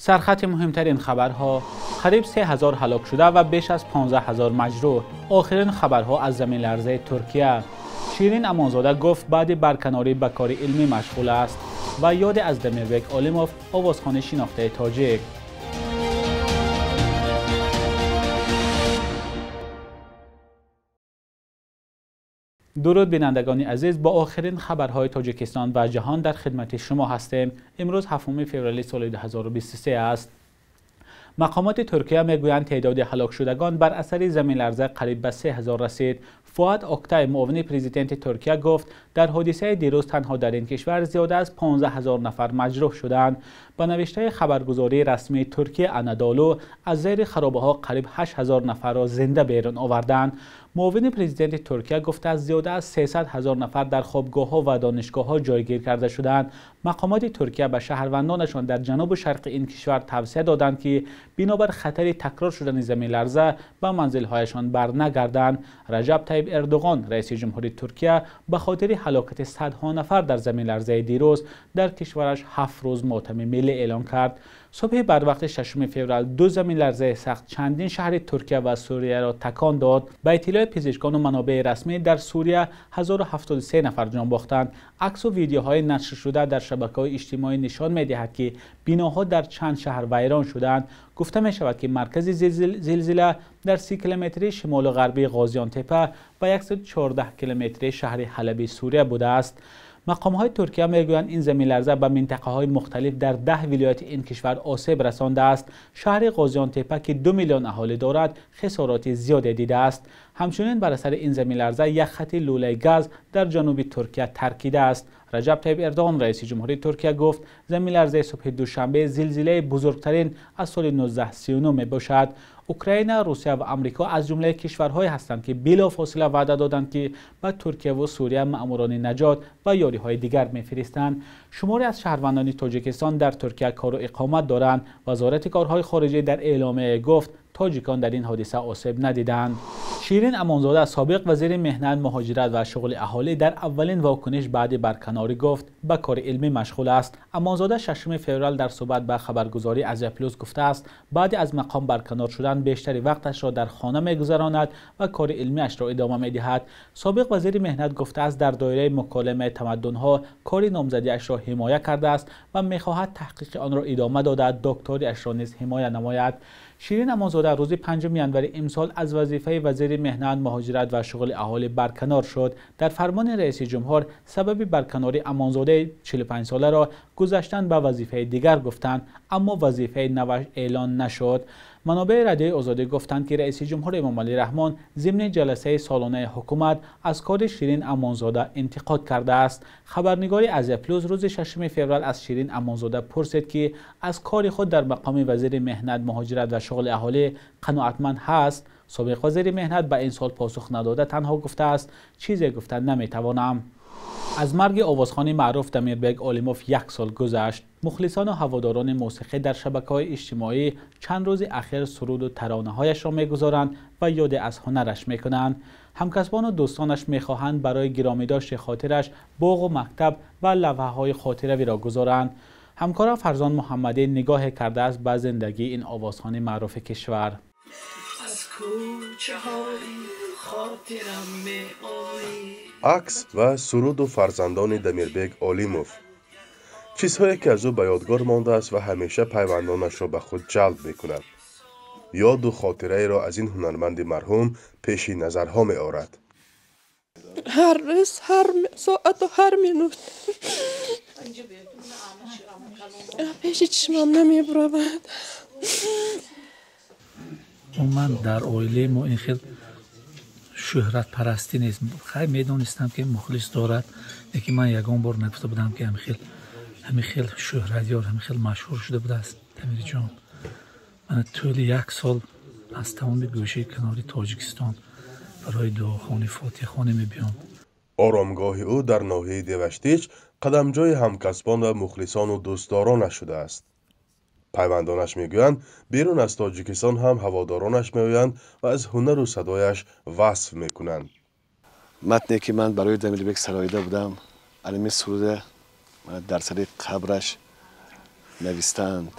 Сархати муҳимтарин хабарҳо: қариб 3000 ҳалок шуда ва беш аз 15 000 маҷрӯҳ. Охирин хабарҳо аз заминларзаи Туркия. Ширин Амонзода гуфт, баъди барканорӣ ба кори илмӣ машғул аст. Ва ёде аз Дамирбек Олимов, овозхони шинохтаи тоҷик. Дуруд, бинандагони азиз, бо охирин хабарҳои Тоҷикистон ва ҷаҳон дар хидмати шумо ҳастем. Имрӯз 7 феврали соли 2023 аст. Мақомоти Туркия мегӯянд, теъдоди ҳалокшудагон бар асари заминларза қариб ба 3000 расид. Фуад Октай, муовини президенти Туркия, гуфт, дар ҳодисаи дирӯз танҳо дар ин кишвар зиёда аз 15 000 нафар маҷрӯҳ шуданд. Ба навиштаи хабаргузории расмии Туркия Анадолу, аз зери харобаҳо қариб 8000 нафарро зинда берун оварданд. Муовини президенти Туркия гуфтааст, зиёда аз 300 ҳазор нафар дар хобгоҳҳо ва донишгоҳҳо ҷойгир карда шуданд. Мақомоти Туркия ба шаҳрвандонашон дар ҷанубу шарқи ин кишвар тавсия доданд, ки бинобар хатари такрор шудани заминларза ба манзилҳояшон барнагарданд. Раҷаб Тайиб Эрдоғон, раиси ҷумҳури Туркия, ба хотири ҳалокати садҳо нафар дар заминларзаи дирӯз дар кишвараш 7 рӯз мотами миллӣ эълон кард. Субҳи барвақти 6 феврал ду заминларзаи сахт чандин шаҳри Туркия ва Сурияро такон дод. Ба иттилои пизишкону манобеи расмӣ, дар Сурия 1073 нафар ҷон бохтанд. Аксу видеоҳои нашршуда дар шабакаҳои иҷтимоӣ нишон медиҳад, ки биноҳо дар чанд шаҳр вайрон шуданд. Гуфта мешавад, ки маркази зилзила дар 30 километрии шимолу ғарбии Ғозиёнтепа ва 114 километрии шаҳри Ҳалаби Сурия будааст. Мақомҳои Туркия мегӯянд, ин заминларза ба минтақаҳои мухталиф дар 10 вилояти ин кишвар осеб расондааст. Шаҳри Ғозиёнтепа, ки 2 миллион аҳолӣ дорад, хисороти зиёде дидааст. Ҳамчунин бар асари ин заминларза як хати лӯлаи газ дар ҷануби Туркия таркидааст. Раҷаб Тайиб Эрдоғон, раиси ҷумҳурии Туркия, гуфт, заминларзаи субҳи душанбе зилзилаи бузургтарин аз соли 1939 мебошад. Украина, Русия ва Амрико аз ҷумлаи кишварҳое ҳастанд, ки билофосила ваъда доданд, ки ба Туркияву Сурия маъмурони наҷот ва ёриҳои дигар мефиристанд. Шуморе аз шаҳрвандони Тоҷикистон дар Туркия кору иқомат доранд. Вазорати корҳои хориҷӣ дар эъломияе гуфт, тоҷикон дар ин ҳодиса осеб надиданд. Ширин Амонзода, собиқ вазири меҳнат, муҳоҷират ва шуғли аҳолӣ, дар аввалин вокуниш баъди барканорӣ гуфт, ба кори илмӣ машғул аст. Амонзода 6 феврал дар суҳбат ба хабаргузории Азия Плюс гуфтааст, баъди аз мақом барканор шудан бештари вақташро дар хона мегузаронад ва кори илмиашро идома медиҳад. Собиқ вазири меҳнат гуфтааст, дар доираи муколимаи тамаддунҳо кори номзадиашро ҳимоя кардааст ва мехоҳад таҳқиқи онро идома дода, докториашро низ ҳимоя намояд. Ширин Амонзода рӯзи 5 январи имсол аз вазифаи вазири меҳнат, муҳоҷират ва шуғли аҳолӣ барканор шуд. Дар фармони раиси ҷумҳур сабаби барканории Амонзодаи 45-соларо гузаштан ба вазифаи дигар гуфтанд, аммо вазифаи наваш эълон нашуд. Манобеи Радиои Озодӣ гуфтанд, ки раиси ҷумҳур Эмомалӣ Раҳмон зимни ҷаласаи солонаи ҳукумат аз кори Ширин Амонзода интиқод кардааст. Хабарнигори Азия Плюс рӯзи 6 феврал аз Ширин Амонзода пурсид, ки аз кори худ дар мақоми вазири меҳнат, муҳоҷират ва шуғли аҳолӣ қаноатманд ҳаст. Собиқ вазири меҳнат ба ин суол посух надода, танҳо гуфтааст, чизе гуфта наметавонам. Аз марги овозхони маъруф Дамирбек Олимов як сол гузашт. Мухлисону ҳаводорони мусиқӣ дар шабакаҳои иҷтимоӣ чанд рӯзи ахир суруду таронаҳояшро мегузоранд ва ёде аз ҳунараш мекунанд. Ҳамкасбону дӯстонаш мехоҳанд барои гиромидошти хотираш боғу мактаб ва лавҳаҳои хотиравиро гузоранд. Ҳамкорам Фарзон Муҳаммадӣ нигоҳе кардааст ба зиндагии ин овозхони маъруфи кишвар. Аз кӯчаҳои хотирам меоӣ. Акс ва суруду фарзандони Дамирбек Олимов чизҳое, ки аз ӯ ба ёдгор мондааст ва ҳамеша пайвандонашро ба худ ҷалб мекунад, ёду хотираеро аз ин ҳунарманди марҳум пеши назарҳо меорад. Ҳар рӯз, ҳар соату ҳар минут пеши чишмам намебуравад. Умуман, дар оилаи мо ин хел шӯҳратпарастӣ нест. Хай, медонистам, ки мухлис дорад, лекин ман ягон бор нагуфта будам, ки ҳамин хел шӯҳратёр, ҳамин хел машҳур шуда будааст Дамирҷон. Мана, тӯли як сол аз тамоми гӯшаи канори Тоҷикистон барои дуохонӣ, фотиҳахонӣ мебиём. Оромгоҳи ӯ дар ноҳияи Деваштич қадамҷои ҳамкасбон ва мухлисону дӯстдоронаш шудааст. Пайвандонаш мегӯянд, берун аз Тоҷикистон ҳам ҳаводоронаш меоянд ва аз ҳунару садояш васф мекунанд. Матне, ки ман барои Дамирбек сароида будам, алими суруда дар сари қабраш навистаанд.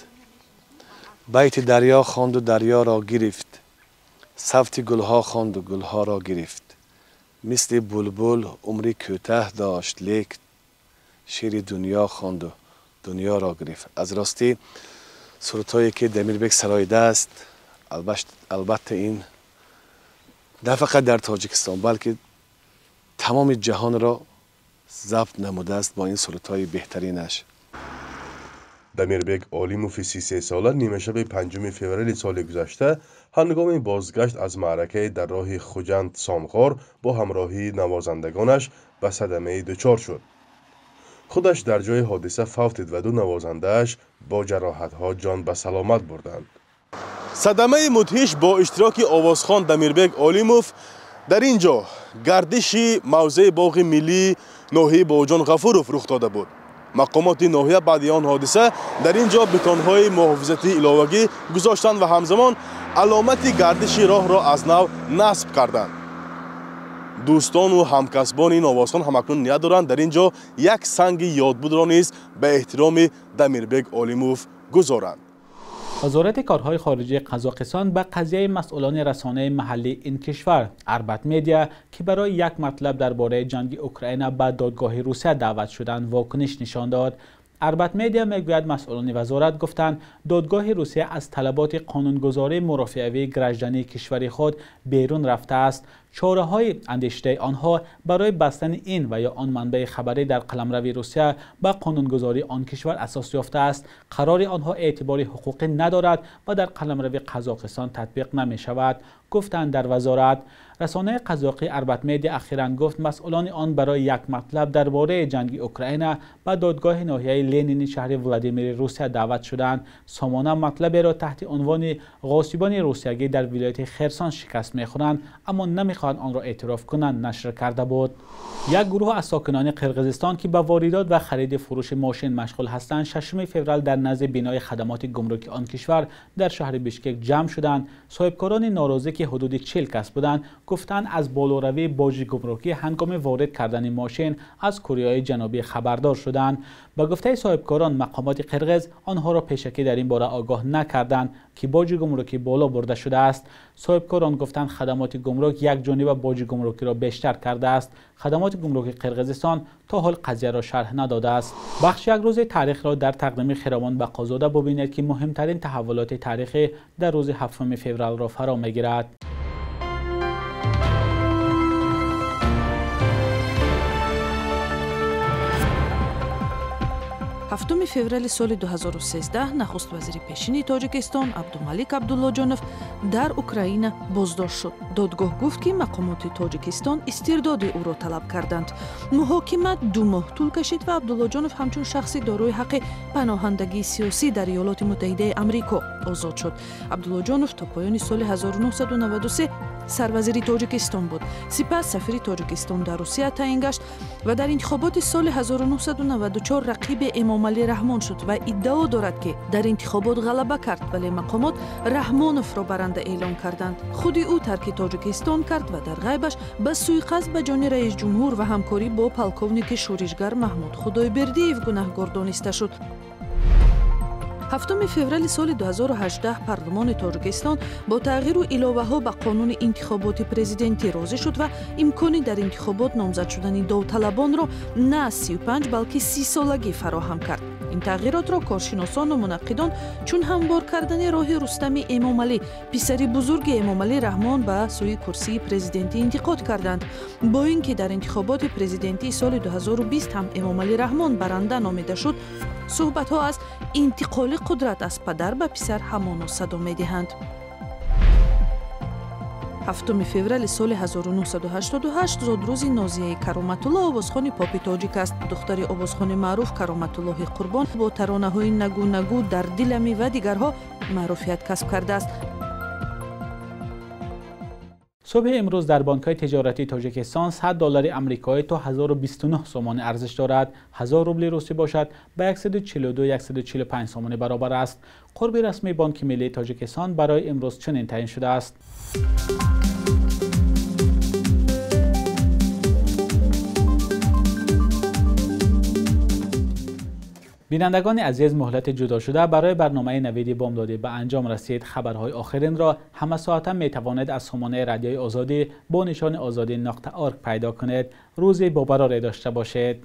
Байти дарё хонду дарёро гирифт, савти гулҳо хонду гулҳоро гирифт. Мисли булбул умри кӯтаҳ дошт, лек шеъри дунё хонду дунёро гирифт. Аз ростӣ сурудҳое ки Дамирбек сароидааст, албатта ин на фақат дар Тоҷикистон, балки тамоми ҷаҳонро забт намудааст бо ин сурудҳои беҳтаринаш. Дамирбек Олимови 33сола нимашаби 5 феврали соли гузашта ҳангоми бозгашт аз маъракае дар роҳи Хуҷанд Сомғор бо ҳамроҳии навозандагонаш ба садамае дучор шуд. Худаш дар ҷои ҳодиса фавтид ва ду навозандааш бо ҷароҳатҳо ҷон ба саломат бурданд. Садамаи мудҳиш бо иштироки овозхон Дамирбек Олимов дар ин ҷо гардиши мавзеи боғи миллии ноҳияи Бобоҷон Ғафуров рух дода буд. Мақомоти ноҳия баъди он ҳодиса дар ин ҷо бетонҳои муҳофизатии иловагӣ гузоштанд ва ҳамзамон аломати гардиши роҳро аз нав насб карданд. Дӯстону ҳамкасбони ин овозхон ҳамакнун ният доранд дар ин ҷо як санги ёдбудро низ ба эҳтироми Дамирбек Олимов гузоранд. Вазорати корҳои хориҷии Қазоқистон ба қазияи масъулони расонаи маҳаллии ин кишвар Арбат Медиа, ки барои як матлаб дар бораи ҷанги Украина ба додгоҳи Русия даъват шуданд, вокуниш нишон дод. Арбат Медиа мегӯяд масъулони вазорат гуфтанд додгоҳи Русия аз талаботи қонунгузории мурофиавии граждании кишвари худ берун рафтааст. Чораҳои андешидаи онҳо барои бастани ин ва ё он манбаи хабарӣ дар қаламрави Русия ба қонунгузории он кишвар асос ёфтааст. Қарори онҳо эътибори ҳуқуқӣ надорад ва дар қаламрави Қазоқистон татбиқ намешавад, гуфтанд дар вазорат. Расонаи қазоқӣ Арбат Медиа ахиран гуфт масъулони он барои як матлаб дар бораи ҷанги Украина ба додгоҳи ноҳияи Ленини шаҳри Владимири Русия даъват шуданд. Сомона матлаберо таҳти унвони ғосибони русиягӣ дар вилояти Херсон шикаст мехӯранд, аммо намехоҳанд онро эътироф кунанд, нашр карда буд. Як гурӯҳ аз сокинони Қирғизистон, ки ба воридот ва хариди фурӯши мошин машғул ҳастанд, 6 феврал дар назди бинои хадамоти гумруки он кишвар дар шаҳри Бишкек ҷамъ шуданд. Соҳибкорони норозӣ, ки ҳудуди 40 кас буданд, гуфтанд аз болоравии боҷи гумрукӣ ҳангоми ворид кардани мошин аз Кореяи Ҷанубӣ хабардор шуданд. Ба гуфтаи соҳибкорон, мақомоти қирғиз онҳоро пешакӣ дар ин бора огоҳ накарданд, ки боҷи гумрукӣ боло бурда шудааст. Соҳибкорон гуфтанд хадамоти гумрук якҷониба боҷи гумрукиро бештар кардааст. Хадамоти гумруки Қирғизистон то ҳол қазияро шарҳ надодааст. Бахши як рӯзи таърихро дар тақдими Хиромон Бақозода бубинед, ки муҳимтарин таҳаввулоти таърихӣ дар рӯзи 7 февралро фаро мегирад. 7 феврали соли 2013 нахуствазири пешини Тоҷикистон Абдумалик Абдуллоҷонов дар Украина боздошт шуд. Додгоҳ гуфт, ки мақомоти Тоҷикистон истирдоди ӯро талаб карданд. Муҳокима 2 моҳ тӯл кашид ва Абдуллоҷонов ҳамчун шахси дорои ҳаққи паноҳандагии сиёсӣ дар Иёлоти Муттаҳидаи Амрико озод шуд. Абдуллоҷонов то поёни соли 1993 сарвазири Тоҷикистон буд. Сипас сафири Тоҷикистон дар Русия таъин гашт ва дар интихоботи соли 1994 рақиби Эмомалӣ Раҳмон шуд ва иддао дорад, ки дар интихобот ғалаба кард, вале мақомот Раҳмоновро баранда эълон карданд. Худи ӯ тарки Тоҷикистон кард ва дар ғайбаш ба суиқасд ба ҷони раисҷумҳур ва ҳамкорӣ бо полковники шӯришгар Маҳмуд Худойбердиев гунаҳгор дониста шуд. 7 феврали соли 2018 парлумони Тоҷикистон бо тағйиру иловаҳо ба қонуни интихоботи президентӣ розӣ шуд ва имкони дар интихобот номзад шудани довталабонро на аз 35, балки 30 солагӣ фароҳам кард. Ин тағйиротро коршиносону мунаққидон чун ҳамвор кардани роҳи Рустами Эмомалӣ, писари бузурги Эмомалӣ Раҳмон, ба сӯи курсии президентӣ интиқод карданд. Бо ин ки дар интихоботи президентии соли 2020 ҳам Эмомалӣ Раҳмон баранда номида шуд, суҳбатҳо аз интиқоли қудрат аз падар ба писар ҳамоно садо медиҳанд. 7 феврали соли 1988 зодрӯзи Нозияи Кароматулло, овозхони попи тоҷик аст. Духтари овозхони маъруф Кароматуллоҳи Қурбон бо таронаҳои «Нагу нагу», «Дар дилами» ва дигарҳо маъруфият касб кардааст. Субҳи имрӯз дар бонкҳои тиҷоратии Тоҷикистон 100 доллари амрикоӣ то 1029 сомонӣ арзиш дорад. 1000 рубли русӣ бошад ба 142-145 сомонӣ баробар аст. Қурби расмии Бонки миллии Тоҷикистон барои имрӯз чунин таъин шудааст. Бинандагони азиз, муҳлати ҷудошуда барои барномаи Навиди Бомдодӣ ба анҷом расид. Хабарҳои охиринро ҳамасоата метавонед аз сомонаи Радиои Озодӣ бо нишони ozodi.org пайдо кунед. Рӯзи бобароре дошта бошед.